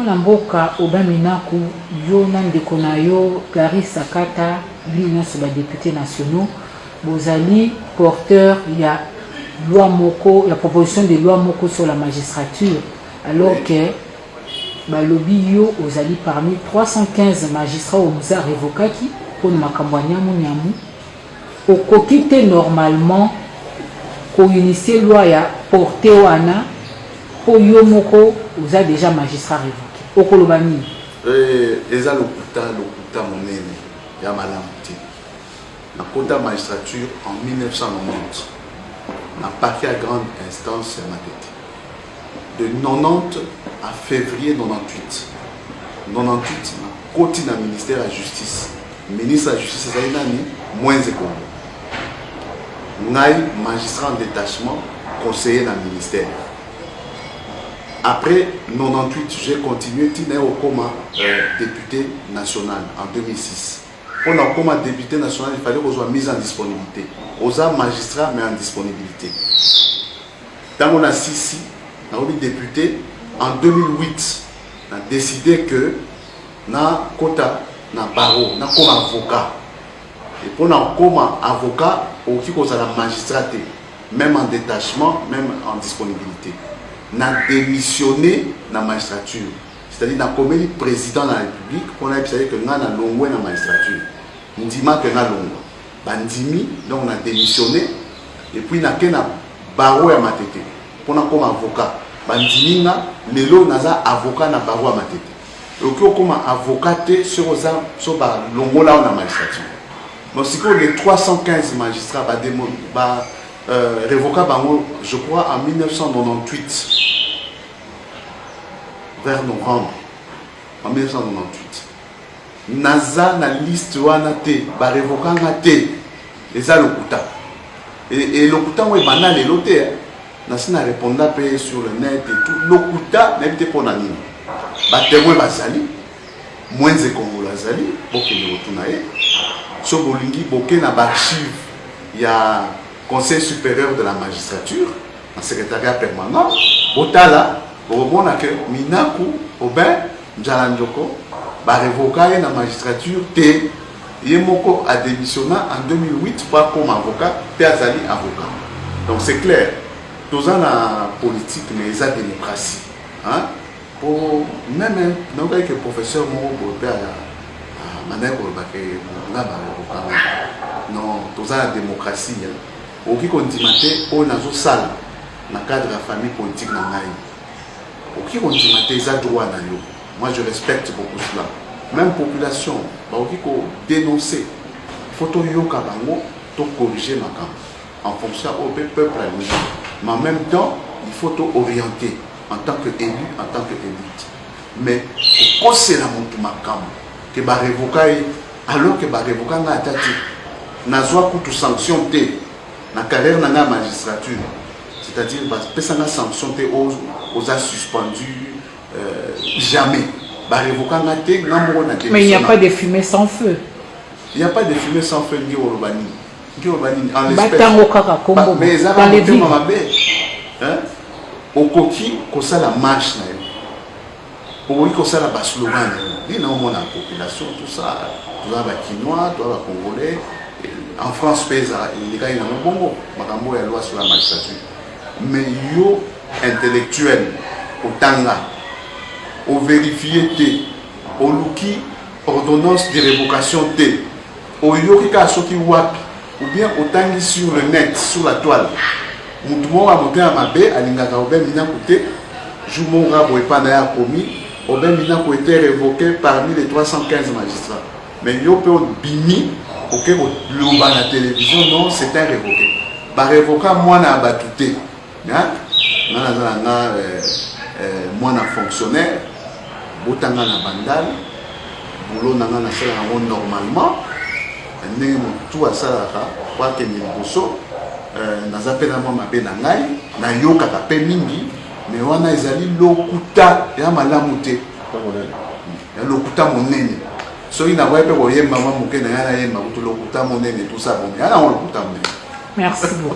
Mwana mboka Aubin Minaku, yo na ndeko na yo Clarisse Sakata, bino nyonso ba députés nationaux, bozali porteur ya loi moko, ya proposition de loi moko sur la magistrature, alors que balobi yo ozali parmi 315 magistrats oyo Mzee arevokaki mpona makambo ya nyamu nyamu. Okoki te normalement koinitier loi ya porte wana mpo yo moko oza déjà magistrat révoqué. Okoloba nini? Eza lokuta, lokuta monene ya malamu te. Nakota magistrature en 1990 na parquet ya grande instance ya Matete, de 90 à février 98. 98, nakoti na ministère ya Justice. Ministre ya Justice ezali nani? Mwenze Kongo. Ngai magistrat en détachement, conseiller na ministère. Après 98, j'ai continué ntina ye okoma député national en 2006. Mpona okoma député national, il fallait kozwa mise en disponibilité. Oza magistrat mais en disponibilité. Ntango nasisi, nakomi député en 2008, na décidé que nakota na barreau, nakoma avocat. Et mpona kokoma avocat, okoki kozala magistrat te, même en détachement, même en disponibilité. Na démissionné na magistrature, c'est-à-dire nakomeli président de la République mpona yebisa ye ke ngai nalongwe na magistrature, ndima ke nalongwa. Bandimi, donc na démissionné et puis nake na barreau ya Matete mpona koma avocat. Bandimi nga. Lelo naza avocat na barreau ya Matete. Okoki okóma avocat te soki oza so balongola yo na magistrature. Bon, sikoyo les 315 magistrats ba révoqua bango, je crois en 1998, vers novembre en 1998. Naza na liste wana te, barévoquanga te, eza lokuta. E lokuta yango ebanda lelo te. Nasi na réponda mpe sur le net et tout. Lokuta, nayebi te mpo na nini. Batémoin bazali, Mwenze Kongolo azali, bokende kotuna ye. So bolingi, boke na baarchive ya Conseil supérieur de la magistrature, na secrétariat permanent, botala, bokomona ke Minaku Aubin Njala Njoko, barevoka ye na magistrature te. Ye moko adémissionna en 2008 po akoma avocat, mpe azali avocat. Donc c'est clair, toza na politique mais eza démocratie, hein? Po même nayokaki ke professeur moko boye mpe bandaki koloba ke nga barevokanga. Non, toza na démocratie. Okoki kondima te oyo nazosala na cadre ya famille politique na ngai, okoki kondima te, eza droit na yo. Moi, je respecte beaucoup cela. Même population bakoki kodénoncer, faut toyoka bango, tocorriger makambo en fonction oyo mpe peuple alingi. Mais en même temps, il faut toorienter en tant que élu, en tant que élite. Mais kokosela motu makambo ke barevoka ye alors ke barevoka ngai ata te, nazwa kutu sanction te na carrière na ngai ya magistrature, c'est-à-dire bapesanga sanction te, oza suspendu, jamais barevoka nga te, nga moko na. Mais il n'y a pas de fumée sans feu. Il n'y a pas de fumée sans feu. Ngi oloba nini? Ngi oloba nini en l'espèce? Batango kaka kombo. Mais ezaka motema mabe. Okoki kosala marche na yo, okoki kosala baslogan na yo nini naomona population, tout ça. Toza Bakinois, toza Bacongolais. En France mpe elekaki nango bongo, makambo ya loi sur la magistrature. Mais yo intellectuel, otanga, ovérifie te, oluki ordonnance de révocation te, oyoki kaka soki wapi ou bien otangi sur le net, sur la toile, motu moko ya motema mabe alingaka Aubin Minaku te, jour moko kaka boye epai na ye akomi: «Aubin Minaku était révoqué parmi les 315 magistrats.» Mais yo mpe obimi, oke koloba na télévision: «Non, c'est un révoqué.» Barevoka mwana ya bato te. Nga naza na nga mwana fonctionnaire, botanga na Bandal. Boulot na nga, nasalaka yango normalement ndenge motu asalaka po akende liboso. Naza mpe na mwa mabe na ngai, nayokaka mpe mingi, mais wana ezali lokuta ya malamu te, ya lokuta monene. Soki nakoki mpe koyemba mwa moke na ngai, nayemba kutu lokuta monene, tout ça. Bon, ya nango lokuta monene. Merci beaucoup.